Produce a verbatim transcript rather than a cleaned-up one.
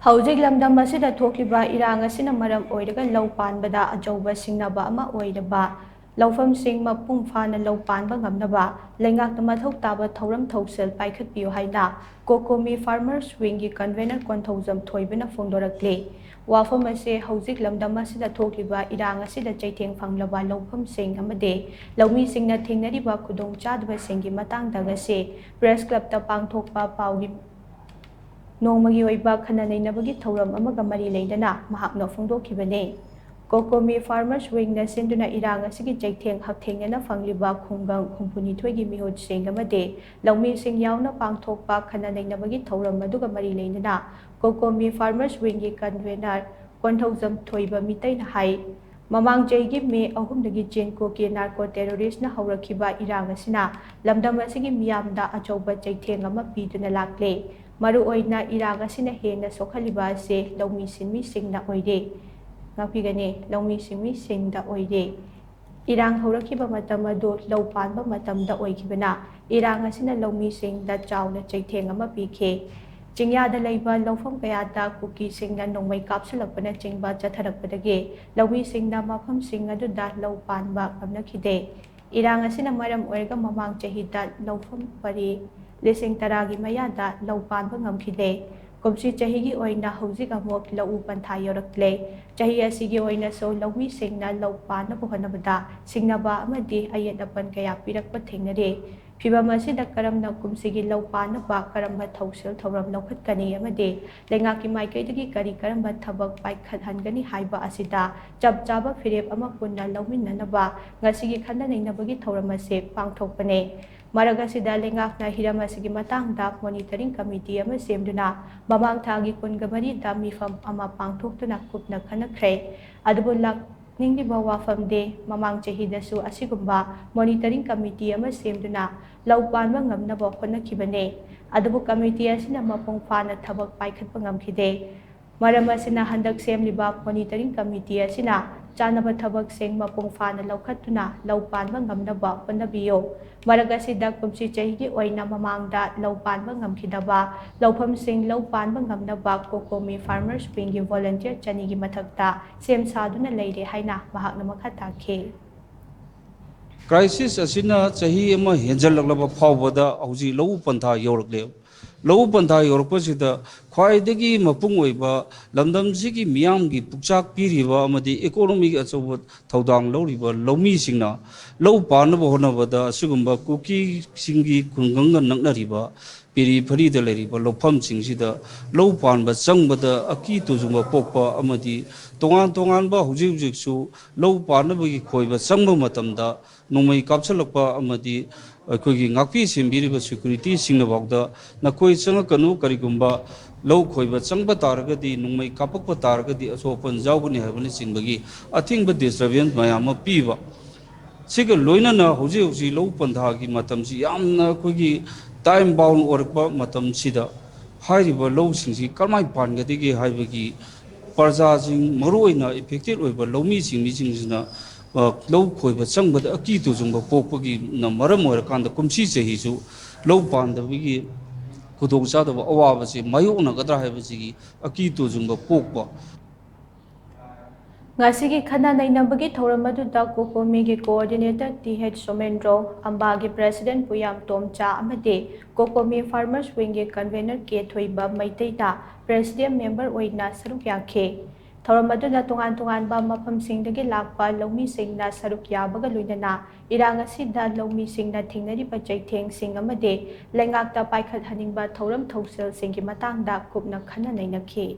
ꯍꯧꯖꯤꯛ ꯂꯝꯗꯝ ꯑꯁꯤꯗ ꯊꯣꯛꯂꯤꯕ ꯏꯔꯥꯡ ꯑꯁꯤꯅ ꯃꯔꯝ ꯑꯣꯏꯔꯒ ꯂꯧ ꯄꯥꯟꯕꯗ ꯑꯆꯧꯕ ꯁꯤꯡꯅꯕ ꯑꯃ ꯑꯣꯏꯔꯕ ꯂꯧꯐꯝꯁꯤꯡ ꯃꯄꯨꯡ ꯐꯥꯅ ꯂꯧ ꯄꯥꯟꯕ ꯉꯝꯅꯕ ꯂꯩꯉꯥꯛꯅ ꯃꯊꯧ ꯇꯥꯕ ꯊꯧꯔꯝ ꯊꯧꯁꯤꯜ ꯄꯥꯏꯈꯠꯄꯤꯌꯨ ꯍꯥꯏꯅ COCOMI Farmers Wingꯒꯤ convener ꯀꯣꯟꯊꯧꯖꯝ ꯊꯣꯏꯕꯅ ꯐꯣꯡꯗꯣꯔꯛꯂꯤ꯫ ꯋꯥꯐꯝ ꯑꯁꯤ ꯍꯧꯖꯤꯛ ꯂꯝꯗꯝ ꯑꯁꯤꯗ ꯊꯣꯛꯂꯤꯕ ꯏꯔꯥꯡ ꯑꯁꯤꯗ ꯆꯩꯊꯦꯡ ꯐꯪꯂꯕ ꯂꯧꯐꯝꯁꯤꯡ ꯑꯃꯗꯤ ꯂꯧꯃꯤꯁꯤꯡꯅ ꯊꯦꯡꯅꯔꯤꯕ ꯈꯨꯗꯣꯡꯆꯥꯗꯕꯁꯤꯡꯒꯤ ꯃꯇꯥꯡꯗ ꯉꯁꯤ Press Clubꯇ ꯄꯥꯡꯊꯣꯛꯄ ꯄꯥꯎꯒꯤ ꯅꯣꯡꯃꯒꯤ ꯑꯣꯏꯕ ꯈꯟꯅ ꯅꯩꯅꯕꯒꯤ ꯊꯧꯔꯝ ꯑꯃꯒ ꯃꯔꯤ ꯂꯩꯅꯅ ꯃꯍꯥꯛꯅ ꯐꯣꯡꯗꯣꯛꯈꯤꯕꯅꯤ꯫ COCOMI Farmers Wingꯅ ꯁꯤꯟꯗꯨꯅ ꯏꯔꯥꯡ ꯑꯁꯤꯒꯤ ꯆꯩꯊꯦꯡ ꯍꯛꯊꯦꯡꯅꯅ ꯐꯪꯂꯤꯕ ꯈꯨꯡꯒꯪ ꯍꯨꯝꯐꯨꯅꯤꯊꯣꯏꯒꯤ ꯃꯤꯍꯨꯠꯁꯤꯡ ꯑꯃꯗꯤ ꯂꯧꯃꯤꯁꯤꯡ ꯌꯥꯎꯅ ꯄꯥꯡꯊꯣꯛꯄ ꯈꯟꯅ ꯅꯩꯅꯕꯒꯤ ꯊꯧꯔꯝ ꯑꯗꯨꯒ ꯃꯔꯤ ꯂꯩꯅꯅ COCOMI Farmers Wingꯒꯤ convener ꯀꯣꯟꯊꯧꯖꯝ ꯊꯣꯏꯕ ꯃꯤꯇꯩꯅ ꯍꯥꯏ, ꯃꯃꯥꯡ ꯆꯍꯤꯒꯤ ꯃꯦ ꯑꯍꯨꯝꯗꯒꯤ ꯖꯦꯟꯀꯣꯒꯤ narco terroristꯅ ꯍꯧꯔꯛꯈꯤꯕ ꯏꯔꯥꯡ ꯑꯁꯤꯅ ꯂꯝꯗꯝ ꯑꯁꯤꯒꯤ ꯃꯤꯌꯥꯝꯗ ꯑꯆꯧꯕ ꯆꯩꯊꯦꯡ ꯑꯃ ꯄꯤꯗꯨꯅ ꯂꯥꯛꯂꯦ꯫ ꯃꯔꯨꯑꯣꯏꯅ ꯏꯔꯥꯡ ꯑꯁꯤꯅ ꯍꯦꯟꯅ ꯁꯣꯛꯍꯜꯂꯤꯕ ꯑꯁꯤ ꯂꯧꯃꯤ ꯁꯤꯟꯃꯤꯁꯤꯡꯅ ꯑꯣꯏꯔꯦ꯫ ꯉꯥꯛꯄꯤꯒꯅꯤ, ꯂꯧꯃꯤ ꯁꯤꯟꯃꯤꯁꯤꯡꯗ ꯑꯣꯏꯔꯦ꯫ ꯏꯔꯥꯡ ꯍꯧꯔꯛꯈꯤꯕ ꯃꯇꯝ ꯑꯗꯨ ꯂꯧ ꯄꯥꯟꯕ ꯃꯇꯝꯗ ꯑꯣꯏꯈꯤꯕꯅ ꯏꯔꯥꯡ ꯑꯁꯤꯅ ꯂꯧꯃꯤꯁꯤꯡꯗ ꯆꯥꯎꯅ ꯆꯩꯊꯦꯡ ꯑꯃ ꯄꯤꯈꯤ꯫ ꯆꯤꯡꯌꯥꯗ ꯂꯩꯕ ꯂꯧꯐꯝ ꯀꯌꯥꯗ ꯀꯨꯀꯤꯁꯤꯡꯅ ꯅꯣꯡꯃꯩ ꯀꯥꯞꯁꯤꯜꯂꯛꯄꯅꯆꯤꯡꯕ ꯆꯠꯊꯔꯛꯄꯗꯒꯤ ꯂꯧꯃꯤꯁꯤꯡꯅ ꯃꯐꯝꯁꯤꯡ ꯑꯗꯨꯗ ꯂꯧ ꯄꯥꯟꯕ ꯉꯝꯅꯈꯤꯗꯦ꯫ ꯏꯔꯥꯡ ꯑꯁꯤꯅ ꯃꯔꯝ ꯑꯣꯏꯔꯒ ꯃꯃꯥꯡ ꯆꯍꯤꯗ ꯂꯧꯐꯝ ꯄꯔꯤ ꯂꯤꯁꯤꯡ ꯇꯔꯥꯒꯤ ꯃꯌꯥꯗ ꯂꯧ ꯄꯥꯟꯕ ꯉꯝꯈꯤꯗꯦ꯫ ꯀꯨꯝꯁꯤ ꯆꯍꯤꯒꯤ ꯑꯣꯏꯅ ꯍꯧꯖꯤꯛ ꯑꯃꯨꯛ ꯂꯧꯎ ꯄꯟꯊꯥ ꯌꯧꯔꯛꯂꯦ꯫ ꯆꯍꯤ ꯑꯁꯤꯒꯤ ꯑꯣꯏꯅꯁꯨ ꯂꯧꯃꯤꯁꯤꯡꯅ ꯂꯧ ꯄꯥꯟꯅꯕ ꯍꯣꯠꯅꯕꯗ ꯁꯤꯡꯅꯕ ꯑꯃꯗꯤ ꯑꯌꯦꯠ ꯑꯄꯟ ꯀꯌꯥ ꯄꯤꯔꯛꯄ ꯊꯦꯡꯅꯔꯦ꯫ ꯐꯤꯚꯝ ꯑꯁꯤꯗ ꯀꯔꯝꯅ ꯀꯨꯝꯁꯤꯒꯤ ꯂꯧ ꯄꯥꯟꯅꯕ ꯀꯔꯝꯕ ꯊꯧꯁꯤꯜ ꯊꯧꯔꯝ ꯂꯧꯈꯠꯀꯅꯤ ꯑꯃꯗꯤ ꯂꯩꯉꯥꯛꯀꯤ ꯃꯥꯏꯀꯩꯗꯒꯤ ꯀꯔꯤ ꯀꯔꯝꯕ ꯊꯕꯛ ꯄꯥꯏꯈꯠꯍꯟꯒꯅꯤ ꯍꯥꯏꯕ ꯑꯁꯤꯗ ꯆꯞ ꯆꯥꯕ ꯐꯤꯔꯦꯞ ꯑꯃ ꯄꯨꯟꯅ ꯂꯧꯃꯤꯟꯅꯅꯕ ꯉꯁꯤꯒꯤ ꯈꯟꯅ ꯅꯩꯅꯕꯒꯤ ꯊꯧꯔꯝ ꯑꯁꯤ ꯄꯥꯡꯊꯣꯛꯄꯅꯦ꯫ ꯃꯔꯛ ꯑꯁꯤꯗ ꯂꯩꯉꯥꯛꯅ ꯍꯤꯔꯝ ꯑꯁꯤꯒꯤ ꯃꯇꯥꯡꯗ monitoring committee ꯑꯃ ꯁꯦꯝꯗꯨꯅ ꯃꯃꯥꯡ ꯊꯥꯒꯤ ꯀꯨꯟꯒ ꯃꯔꯤꯗ ꯃꯤꯐꯝ ꯑꯃ ꯄꯥꯡꯊꯣꯛꯇꯨꯅ ꯀꯨꯞꯅ ꯈꯟꯅꯈ꯭ꯔꯦ꯫ ꯑꯗꯨꯕꯨ ꯂꯥꯛꯅꯤꯡꯂꯤꯕ ꯋꯥꯐꯝꯗꯤ ꯃꯃꯥꯡ ꯆꯍꯤꯗꯁꯨ ꯑꯁꯤꯒꯨꯝꯕ monitoring committee ꯑꯃ ꯁꯦꯝꯗꯨꯅ ꯂꯧ ꯄꯥꯟꯕ ꯉꯝꯅꯕ ꯍꯣꯠꯅꯈꯤꯕꯅꯦ꯫ ꯑꯗꯨꯕꯨ committee ꯑꯁꯤꯅ ꯃꯄꯨꯡ ꯐꯥꯅ ꯊꯕꯛ ꯄꯥꯏꯈꯠꯄ ꯉꯝꯈꯤꯗꯦ꯫ ꯃꯔꯝ ꯑꯁꯤꯅ ꯍꯟꯗꯛ ꯁꯦꯝꯂꯤꯕ monitoring committee ꯑꯁꯤꯅ ꯆꯥꯅꯕ ꯊꯕꯛꯁꯤꯡ ꯃꯄꯨꯡ ꯐꯥꯅ ꯂꯧꯈꯠꯇꯨꯅ ꯂꯧ ꯄꯥꯟꯕ ꯉꯝꯅꯕ ꯍꯣꯠꯅꯕꯤꯌꯨ꯫ ꯃꯔꯛ ꯑꯁꯤꯗ ꯀꯨꯝꯁꯤ ꯆꯍꯤꯒꯤ ꯑꯣꯏꯅ ꯃꯃꯥꯡꯗ ꯂꯧ ꯄꯥꯟꯕ ꯉꯝꯈꯤꯗꯕ ꯂꯧꯐꯝꯁꯤꯡ ꯂꯧ ꯄꯥꯟꯕ ꯉꯝꯅꯕ ꯀꯣꯀꯣꯃꯤ ꯐꯥꯔꯃꯔꯁ ꯋꯤꯡꯒꯤ ꯚꯣꯂꯨꯟꯇꯤꯌꯔ ꯆꯅꯤꯒꯤ ꯃꯊꯛꯇ ꯁꯦꯝ ꯁꯥꯗꯨꯅ ꯂꯩꯔꯦ ꯍꯥꯏꯅ ꯃꯍꯥꯛꯅ ꯃꯈꯥ ꯇꯥꯈꯤ꯫ ꯀ꯭ꯔꯥꯏꯁꯤꯁ ꯑꯁꯤꯅ ꯆꯍꯤ ꯑꯃ ꯍꯦꯟꯖꯜꯂꯛꯂꯕ ꯐꯥꯎꯕꯗ ꯍꯧꯖꯤꯛ ꯂꯧꯎ ꯄꯟꯊꯥ ꯌꯧꯔꯛꯂꯦ꯫ ꯂꯧꯎ ꯄꯟꯊꯥ ꯌꯧꯔꯛꯄꯁꯤꯗ ꯈ꯭ꯋꯥꯏꯗꯒꯤ ꯃꯄꯨꯡ ꯑꯣꯏꯕ ꯂꯝꯗꯝꯁꯤꯒꯤ ꯃꯤꯌꯥꯝꯒꯤ ꯄꯨꯛꯆꯥꯛ ꯄꯤꯔꯤꯕ ꯑꯃꯗꯤ ꯏꯀꯣꯅꯣꯃꯤꯒꯤ ꯑꯆꯧꯕ ꯊꯧꯗꯥꯡ ꯂꯧꯔꯤꯕ ꯂꯧꯃꯤꯁꯤꯡꯅ ꯂꯧ ꯄꯥꯟꯅꯕ ꯍꯣꯠꯅꯕꯗ ꯑꯁꯤꯒꯨꯝꯕ ꯀꯨꯀꯤꯁꯤꯡꯒꯤ ꯈꯨꯡꯒꯪꯒ ꯅꯛꯅꯔꯤꯕ ꯄꯦꯔꯤ ꯐꯔꯤꯗ ꯂꯩꯔꯤꯕ ꯂꯧꯐꯝꯁꯤꯡꯁꯤꯗ ꯂꯧ ꯄꯥꯟꯕ ꯆꯪꯕꯗ ꯑꯀꯤ ꯇꯨꯖꯨꯡꯕ ꯄꯣꯛꯄ ꯑꯃꯗꯤ ꯇꯣꯉꯥꯟ ꯇꯣꯉꯥꯟꯕ ꯍꯧꯖꯤꯛ ꯍꯧꯖꯤꯛꯁꯨ ꯂꯧ ꯄꯥꯟꯅꯕꯒꯤ ꯈꯣꯏꯕ ꯆꯪꯕ ꯃꯇꯝꯗ ꯅꯣꯡꯃꯩ ꯀꯥꯞꯁꯤꯜꯂꯛꯄ ꯑꯃꯗꯤ ꯑꯩꯈꯣꯏꯒꯤ ꯉꯥꯛꯄꯤ ꯁꯦꯟꯕꯤꯔꯤꯕ ꯁꯦꯀ꯭ꯌꯨꯔꯤꯇꯤꯁꯤꯡꯅꯐꯥꯎꯗ ꯅꯈꯣꯏ ꯆꯪꯉꯛꯀꯅꯨ, ꯀꯔꯤꯒꯨꯝꯕ ꯂꯧ ꯈꯣꯏꯕ ꯆꯪꯕ ꯇꯥꯔꯒꯗꯤ, ꯅꯣꯡꯃꯩ ꯀꯥꯞꯄꯛꯄ ꯇꯥꯔꯒꯗꯤ ꯑꯁꯣꯛ ꯑꯄꯟ ꯌꯥꯎꯒꯅꯤ ꯍꯥꯏꯕꯅꯆꯤꯡꯕꯒꯤ ꯑꯊꯤꯡꯕ ꯗꯤꯁꯇꯔꯕꯦꯟꯁ ꯃꯌꯥꯝ ꯑꯃ ꯄꯤꯕ꯫ ꯁꯤꯒ ꯂꯣꯏꯅꯅ ꯍꯧꯖꯤꯛ ꯍꯧꯖꯤꯛ ꯂꯧ ꯄꯟꯊꯥꯒꯤ ꯃꯇꯝꯁꯤ ꯌꯥꯝꯅ ꯑꯩꯈꯣꯏꯒꯤ ꯇꯥꯏꯝ ꯕꯥꯎꯟ ꯑꯣꯏꯔꯛꯄ ꯃꯇꯝꯁꯤꯗ ꯍꯥꯏꯔꯤꯕ ꯂꯧꯁꯤꯡꯁꯤ ꯀꯔꯝꯍꯥꯏꯅ ꯄꯥꯟꯒꯗꯒꯦ ꯍꯥꯏꯕꯒꯤ ꯄ꯭ꯔꯖꯥꯁꯤꯡ, ꯃꯔꯨꯑꯣꯏꯅ ꯑꯦꯐꯦꯛꯇꯦꯠ ꯑꯣꯏꯕ ꯂꯧꯃꯤꯁꯤꯡ, ꯃꯤꯁꯤꯡꯁꯤꯅ, ꯑ, ꯂꯧ ꯈꯣꯏꯕ ꯆꯪꯕꯗ ꯑꯀꯤ ꯇꯨꯖꯨꯡꯕ ꯄꯣꯛꯄꯒꯤꯅ ꯃꯔꯝ ꯑꯣꯏꯔꯀꯥꯟꯗ ꯀꯨꯝꯁꯤ ꯆꯍꯤꯁꯨ ꯂꯧ ꯄꯥꯟꯗꯕꯒꯤ ꯈꯨꯗꯣꯡꯆꯥꯗꯕ ꯑꯋꯥꯕꯁꯤ ꯃꯥꯌꯣꯛꯅꯒꯗ꯭ꯔꯥ ꯍꯥꯏꯕꯁꯤꯒꯤ ꯑꯀꯤ ꯇꯨꯖꯨꯡꯕ ꯄꯣꯛꯄ꯫ ꯉꯁꯤꯒꯤ ꯈꯟꯅ ꯅꯩꯅꯕꯒꯤ ꯊꯧꯔꯝ ꯑꯗꯨꯗ ꯀꯣꯀꯣꯃꯤꯒꯤ coordinator T H Somendro, ꯑꯝꯕꯥꯒꯤ president ꯄꯨꯌꯥꯝ ꯇꯣꯝꯆꯥ ꯑꯃꯗꯤ ꯀꯣꯀꯣꯃꯤ ꯐꯥꯔꯃꯔꯁ ꯋꯤꯡꯒꯤ ꯀꯟꯚꯦꯅꯔ ꯀꯦ ꯊꯣꯏꯕ ꯃꯩꯇꯩꯅ ꯄ꯭ꯔꯦꯁꯤꯗꯦꯟꯠ ꯃꯦꯝꯕꯔ ꯑꯣꯏꯅ ꯁꯔꯨꯛ ꯌꯥꯈꯤ꯫ ꯊꯧꯔꯝ ꯑꯗꯨꯗ ꯇꯣꯉꯥꯟ ꯇꯣꯉꯥꯟꯕ ꯃꯐꯝꯁꯤꯡꯗꯒꯤ ꯂꯥꯛꯄ ꯂꯧꯃꯤꯁꯤꯡꯅ ꯁꯔꯨꯛ ꯌꯥꯕꯒ ꯂꯣꯏꯅꯅ ꯏꯔꯥꯡ ꯑꯁꯤꯗ ꯂꯧꯃꯤꯁꯤꯡꯅ ꯊꯦꯡꯅꯔꯤꯕ ꯆꯩꯊꯦꯡꯁꯤꯡ ꯑꯃꯗꯤ ꯂꯩꯉꯥꯛꯇ ꯄꯥꯏꯈꯠꯍꯟꯅꯤꯡꯕ ꯊꯧꯔꯝ ꯊꯧꯁꯤꯜꯁꯤꯡꯒꯤ ꯃꯇꯥꯡꯗ ꯀꯨꯞꯅ ꯈꯟꯅ ꯅꯩꯅꯈꯤ꯫